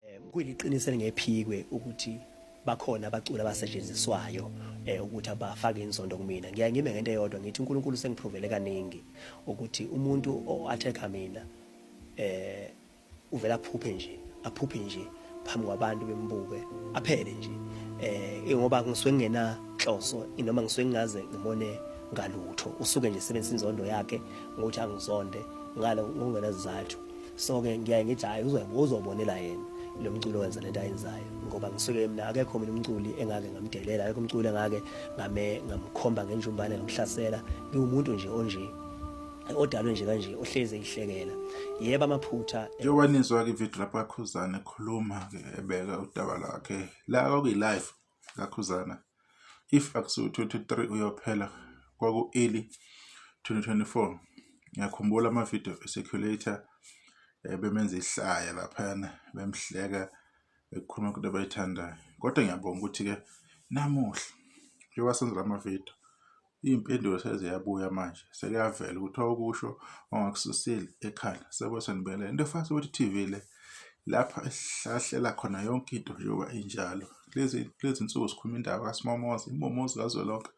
Kuyiliqiniso elingephikwe ukuthi bakhona abaculi abasetshenziswayo ukuthi abafake inzondo kumina. Ngiyaye ngime ngento eyodwa ngithi uNkulunkulu sengiprovele kaningi ukuthi umuntu o-attack-a mina uvela aphuphe nje, aphuphe nje phambi kwabantu bembuke, aphele nje. Ngoba ngisuke ngingenanhloso noma ngisuke ngingaze ngimone ngalutho, usuke nje esebenzisa inzondo yakhe ngokuthi angizonde ngalo ngokungenazizathu. So-ke ngiyaye ngithi hhayi, uzobonela yena lo mculo wenza lento ayenzayo, ngoba ngisuke mina akekho mina umculi engake ngamdelela, akekho umculi engake ngame ngamkhomba ngenjumbane ngamhlasela. Ngiwumuntu nje onje odalwe nje kanje, ohlezi eyihlekela. Yebo, amaphutha. Njengoba nizwa-ke ividiyo lapho kaKhuzani ekhuluma-ke ebeka udaba lwakhe la kwakuyi-live kaKhuzana, if akusiwo 2023 uyophela, kwaku-early 2024. Ngiyakhumbula amavidiyo e-circulate-a bemenza ihlaya laphayana, bemhleka, bekhuluma into abayithandayo. Kodwa ngiyabonga ukuthi-ke namuhla njengoba senza la mavidiyo, iy'mpendulo seziyabuya manje, sekuyavela ukuthi okusho ongakususile ekhanda sebe senibekela into efana sokuthi TV le lapha esihlahlela khona yonke into njengoba injalo. Kulezi nsuku sikhuluma indaba kaSimomoza, imomozi kazwelonke,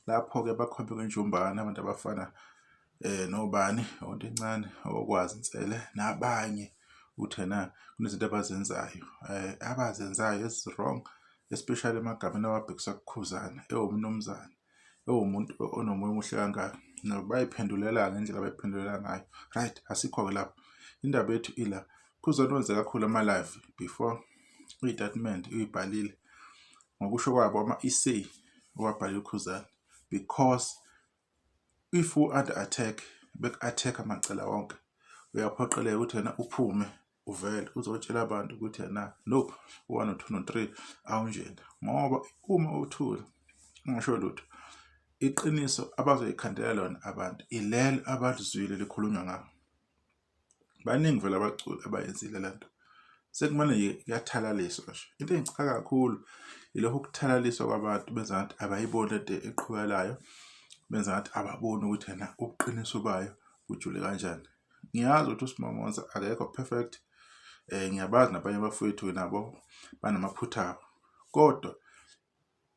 lapho-ke bakhombe kwenjumbane abantu abafana nobani, onto encane, okwazi Nsele nabanye, ukuthi ena kunezinto abazenzayo abazenzayo ezi-wrong, especially emagameni awabhekisa kuKhuzani ewumnumzane, ewumuntu onomoya omuhle kangaka. Nabo bayiphendulela ngendlela abayiphendulela ngayo. Right, asikho-ke lapho, indaba yethu ila. Khuzani wenze kakhulu ama-live before iy'tatimende uyibhalile, ngokusho kwabo ama-essay owabhalile uKhuzani, because if u-under attack, beku-attack amacala wonke, uyaphoqeleka ukuthi wena uphume uvele uzotshela abantu ukuthi yena no u-one, no-two, no-three awunjena, ngoba uma uthula ungasho lutho, iqiniso abazoyikhandela lona abantu ilelo abalizwile likhulunywa ngalo. Baningi vele abaculi abayenzile le nto, sekumane nje kuyathalaliswa nje. Into engicaka kakhulu ilokhu ukuthalaliswa kwabantu, benza ngathi abayiboni lento eqhubekelayo, benza ngathi ababoni ukuthi yena ubuqiniso bayo bujule kanjani. Ngiyazi ukuthi uSimomoza akekho perfect, ngiyabazi nabanye abafowethu nabo banamaphutha abo, kodwa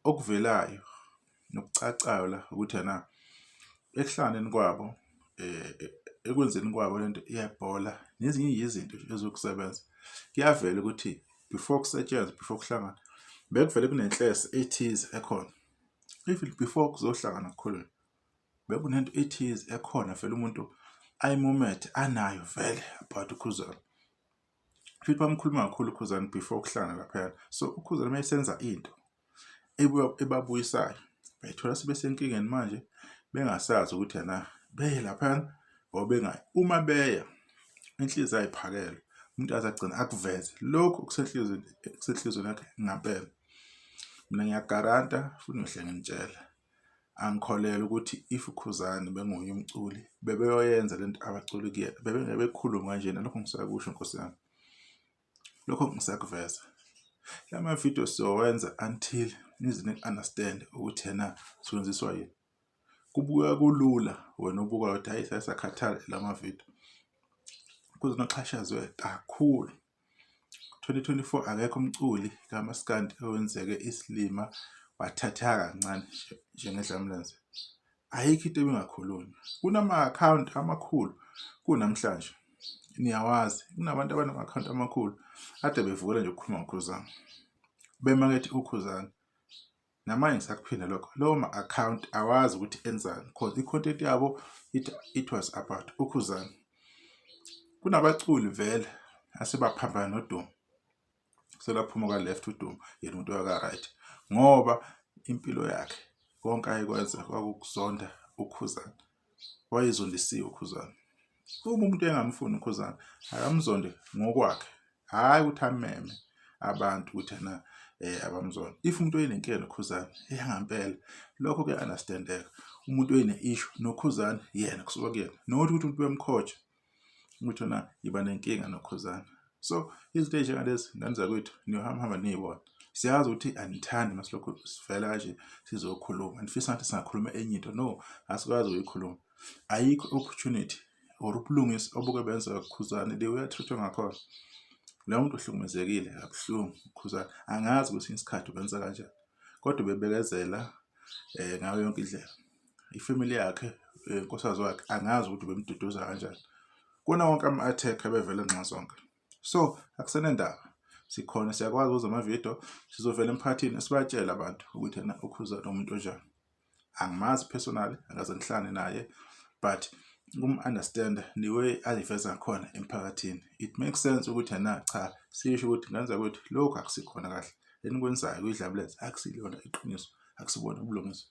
okuvelayo nokucacayo la ukuthi ena ekuhlanganeni kwabo, ekwenzeni kwabo lento yebhola nezinye izinto ezokusebenza, kuyavela ukuthi before kusetshenzwa, before kuhlangana, bekuvele kunenhlese ethize ekhona. Even before kuzohlangana kukhulunywe, bekunento ethize ekhona vele umuntu ayimumethe anayo vele about uKhuzani. Futhi bamkhuluma kakhulu uKhuzani before ukuhlangana laphayana. So uKhuzani uma esenza into ebabuyisayo, bayithola sebesenkingeni manje, bengasazi ukuthi yena beye laphayana or bengayi. Uma beya, inhliziyo ayiphakelwe, umuntu aze agcine akuveze lokhu okusenhliziyweni yakhe ngampela. Mina ngiyagaranta futhi ngihle nginitshela, angikholelwa ukuthi if uKhuzani benguye umculi bebeyoyenza lento abaculi kuyena, bebengeke bekhulume kanjena. Lokho ngisakusho, Nkosi yami, lokho ngisakuveza. La mavidiyo sizowenza until nize ni-understand ukuthi yena sifundiswa yini. Kubukeka kulula wena ubuka ukuthi hayi, sesakhathala la mavidiyo. Kuze noxhashazwe kakhulu 2024, akekho umculi kamaskandi owenzeke isilima wathatheka kancane njengedlamlenze. Ayikho into ebingakhulunywa. Kunama-akhawunti amakhulu kunamhlanje, niyawazi, kunabantu abanama-akhawunti amakhulu ade bevukela nje ukukhuluma ngoKhuzani, bemakethe uKhuzani. Namanje ngisakuphinda lokho, lawo ma-akhawunti awazi ukuthi enzani, cause i-content yabo it was about uKhuzani. Kunabaculi vele asebaphambana nodumo, selaphuma ka-left udumo, yena umuntu waka-right, ngoba impilo yakhe konke ayekwenza kwakukuzonda uKhuzani, wayezondisiwe uKhuzani. Uma umuntu engamfuni uKhuzani, akamzonde ngokwakhe, hhayi ukuthi ameme abantu ukuthi ena abamzonde. If umuntu enenkinga noKhuzani eyangampela, lokho kuya-understand-eka. Umuntu ene-issue noKhuzani, yena kusuka kuyena, not ukuthi umuntu bemkhoja ukuthi wena yiba nenkinga noKhuzani. So izinto ey'njengalezi, ngane zakwethu, niyohamba hamba niy'bona. Siyazi ukuthi anithandi masilokhu sivela kanje sizokhuluma, nifisa ngathi singakhuluma enye into. No, asikwazi ukuyikhuluma. Ayikho opportunity or ubulungisa obuke benzeka kuKhuzani the way a-treat-we ngakhona. Lo muntu uhlukumezekile kabuhlungu uKhuzani, angazi kwesinye isikhathi ubenza kanjani kodwa ubebekezela ngayo yonke indlela. Ifamily yakhe, unkosikazi wakhe, angazi ukuthi ubemduduza kanjani. Kuwona wonke ama-attack abevela nxazonke. So akusenendaba, sikhona siyakwazi ukuza amavidiyo, sizovela emphakathini sibatshele abantu ukuthi yena uKhuzani umuntu onjani. Angimazi personally, akaze ngihlangane naye, but ukum-understand the way aziveza ngakhona emphakathini, it makes sense ukuthi yena cha, sisho ukuthi ngenza ukuthi lokhu akusikhona kahle enikwenzayo kuyidlabuleza, akusilona iqiniso, akusibona ubulungiswa.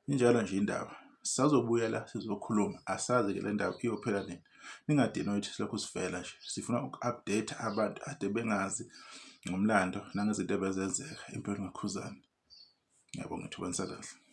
Injalo nje indaba, sisazobuyela sizokhuluma, asazi-ke le ndaba iyophela nini. Ningadinwa ukuthi silokhu sivela nje, sifuna uku-update abantu ade bengazi ngomlando nangezinto ebezenzeka empilweni kaKhuzani. Ngiyabonga ithuba, nisale kahle.